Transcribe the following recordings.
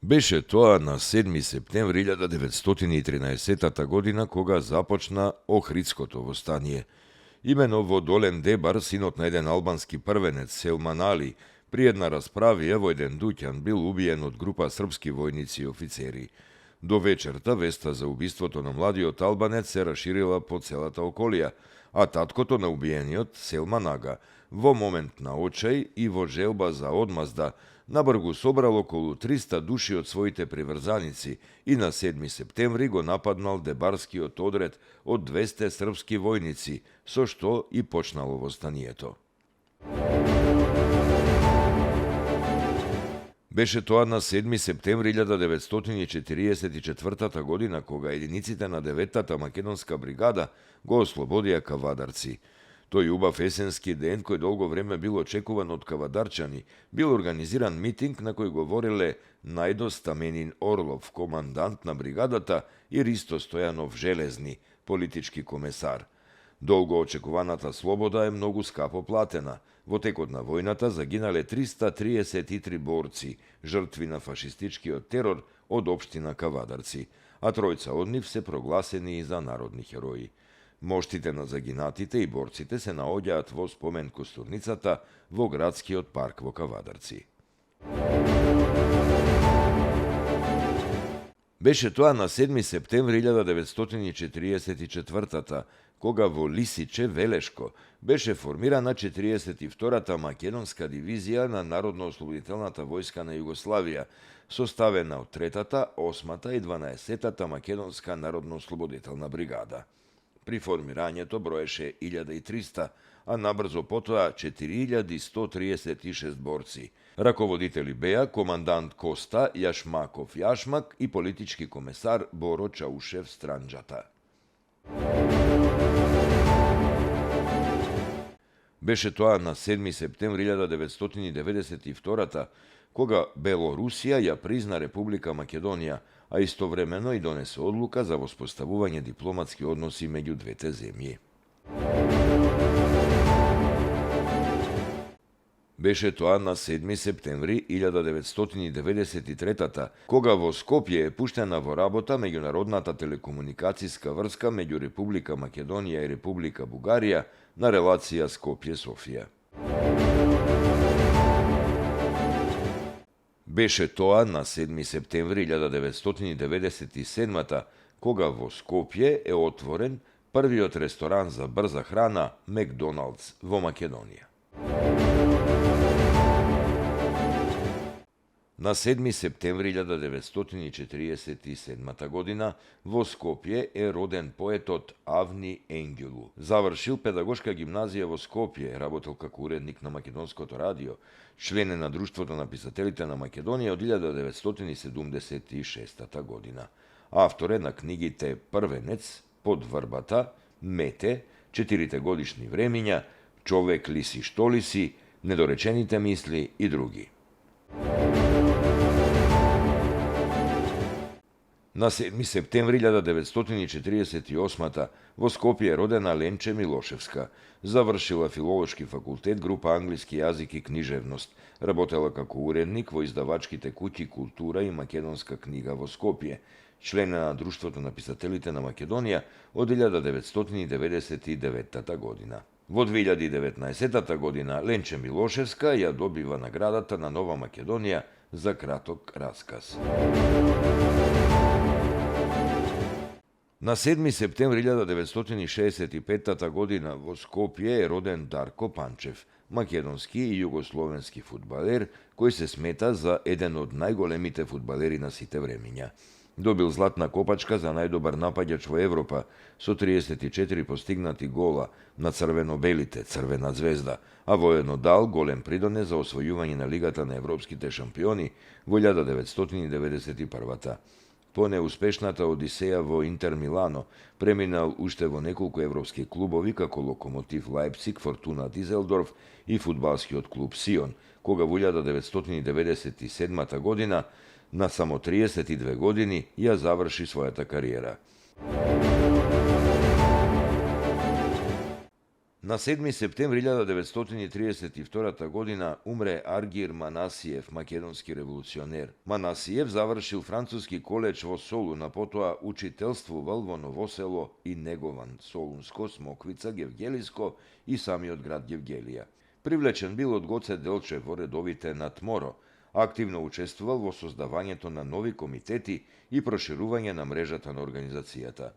Беше тоа на 7 септември 1913 година кога започна Охридското востание. Имено во Долен Дебар, синот на еден албански првенец Селман Али, при една расправија во еден дуќан бил убиен од група српски војници и офицери. До вечерта веста за убиството на младиот албанец се расширила по целата околија, а таткото на убиениот, Селман Ага, во момент на очај и во желба за одмазда, набргу собрал околу 300 души од своите приврзаници и на 7 септември го нападнал дебарскиот одред од 200 српски војници, со што и почнало востанието. Беше тоа на 7 септември 1944 година, кога единиците на 9-та македонска бригада го ослободија Кавадарци. Тој убав есенски ден, кој долго време бил очекуван од кавадарчани, бил организиран митинг на кој говореле Најдо Стаменин Орлов, командант на бригадата, и Ристо Стојанов Железни, политички комесар. Долго очекуваната слобода е многу скапо платена. Во текот на војната загинале 333 борци, жртви на фашистичкиот терор од општина Кавадарци, а тројца од нив се прогласени и за народни херои. Моштите на загинатите и борците се наоѓаат во спомен костурницата во градскиот парк во Кавадарци. Беше тоа на 7 септември 1944 кога во Лисиче, Велешко, беше формирана 42-та македонска дивизија на Народно-ослободителната војска на Југославија, составена од 3-та, 8-та и 12-та македонска народно-ослободителна бригада. При формирањето броеше 1300, а набрзо потоа 4136 борци. Раководители беа командант Коста Јашмаков Јашмак и политички комесар Боро Чаушев Странџата. Беше тоа на 7 септември 1992 кога Белорусија ја призна Република Македонија, а истовремено и донесе одлука за воспоставување дипломатски односи меѓу двете земји. Беше тоа на 7 септември 1993 кога во Скопје е пуштена во работа меѓународната телекомуникацијска врска меѓу Република Македонија и Република Бугарија на релација Скопје-Софија. Беше тоа на 7 септември 1997 кога во Скопје е отворен првиот ресторан за брза храна Макдоналдс во Македонија. На 7 септември 1947 година во Скопје е роден поетот Авни Енгелу. Завршил педагошка гимназија во Скопје, работел како уредник на Македонското радио, член е на Друштвото на писателите на Македонија од 1976 година. Автор е на книгите Првенец, Под врбата, Мете, 4 годишни времиња, Човек ли си, што ли си, Недоречените мисли и други. На 7 септември 1948 во Скопје е родена Ленче Милошевска. Завршила филолошки факултет, група англиски јазик и книжевност. Работела како уредник во издавачките куќи Култура и Македонска книга во Скопје. Член на Друштвото на писателите на Македонија од 1999 година. Во 2019 година Ленче Милошевска ја добива наградата на Нова Македонија за краток расказ. На 7 септември 1965 година во Скопје е роден Дарко Панчев, македонски и југословенски фудбалер, кој се смета за еден од најголемите фудбалери на сите времиња. Добил златна копачка за најдобар напаѓач во Европа со 34 постигнати гола на црвено-белите, Црвена звезда, а воедно дал голем придонес за освојување на Лигата на европските шампиони во 1991. По неуспешната одисеја во Интер Милано, преминал уште во неколку европски клубови како Локомотив Лајпциг, Фортуна Дизелдорф и фудбалскиот клуб Сион, кога во 1997 година на само 32 години ја заврши својата кариера. Na 7. septembri 1932. godina umre Argir Manasijev, makedonski revolucioner. Manasijev završil francuski koleđ vo Solu, na potom učiteljstvu Valvo Novoselo i Negovan, Solunsko, Smokvica, Gevgelijsko i sami od grad Gevgelija. Privlečen bil od Goce Delčev redovite na Tmoro, aktivno učestvoval vo sozdavanjeto na novi komiteti i proširuvanje na mrežata na organizacijata.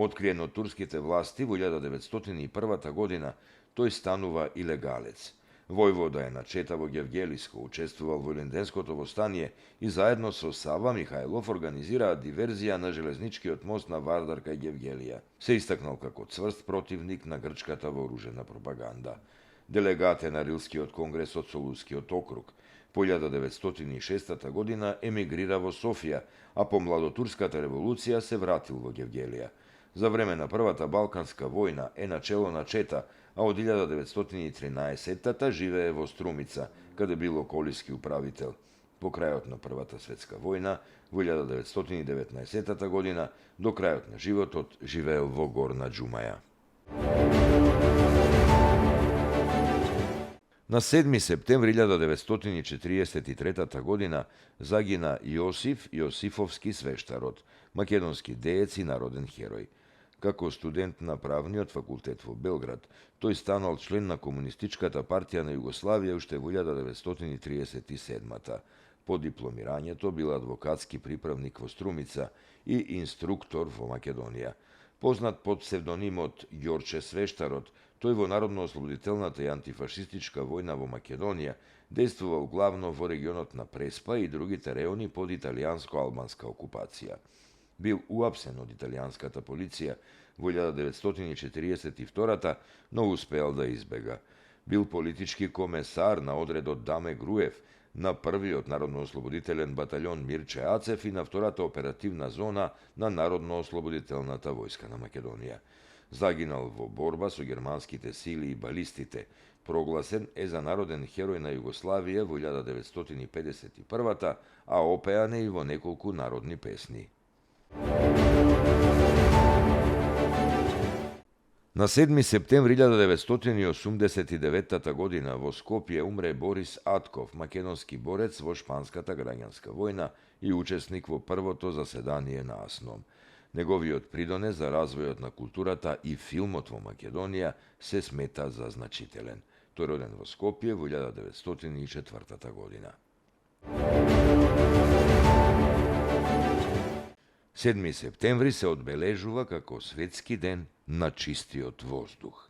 Otkrijen od turskite vlasti u 1901. godina, toj stanuva ilegalec. Vojvoda je na Četavo Gevgelijsko učestvoval u Lindenskotovo stanje i zajedno so Sava Mihajlov organizira diverzija na železnički most na Vardarka i Gevgelija. Se istaknal kako cvrst protivnik na grčkata oružena propaganda. Delegate na Rilski od kongres od Soluski od okrug. Po 1906. godina emigriravo Sofija, a po mladoturskata revolucija se vratil vo Gevgelija. Za vremena Prvata Balkanska vojna je načelo načeta, a od 1913. žive vo Strumica, kada je bilo kolijski upravitelj. Pokrajotna Prvata svjetska vojna, u 1919. godina, do krajotna životot živeo vo Gorna Džumaja. Na 7. septembri 1943. godina zagina Josif Josifovski sveštarod, makedonski dejec i naroden heroj. Kako student na pravni od fakultet v Belgrad, toj stanal člen na komunističkata partija na Jugoslavije ušte v 1937. Po diplomiranje to bil advokatski pripravnik vo Strumica i instruktor vo Makedonija. Poznat pod psevdonim od Jorče Sveštarod, to je vo narodno-osloboditeljnata i antifašistička vojna vo Makedonija, dejstvoval glavno vo regionot na Prespa i drugi tereni pod italijansko-albanska okupacija. Bil uapsen od italijanskata policija v 1942. no uspel da izbega. Bil politički komesar na odred od Dame Grujev, na prvi od narodno-osloboditeljen bataljon Mirče Acef i na vtorata operativna zona na narodno-osloboditeljnata vojska na Makedonija. Zaginal vo borba su germanskite sili i balistite, proglasen je za naroden heroj na Jugoslavije v 1951. a opejane i vo nekoliko narodni pesni. Na 7. septembri 1989. godina vo Skopje umre Boris Atkov, makedonski borec vo španskata građanska vojna i učesnik vo prvoto zasedanije na Asnom. Njegovi od pridone za razvojotna kulturata i filmot vo Makedonija se smeta za značitelen. To je roden vo Skopje v 1904. godina. 7. septembri se odbeležuva kako svjetski den na čistiot vozduh.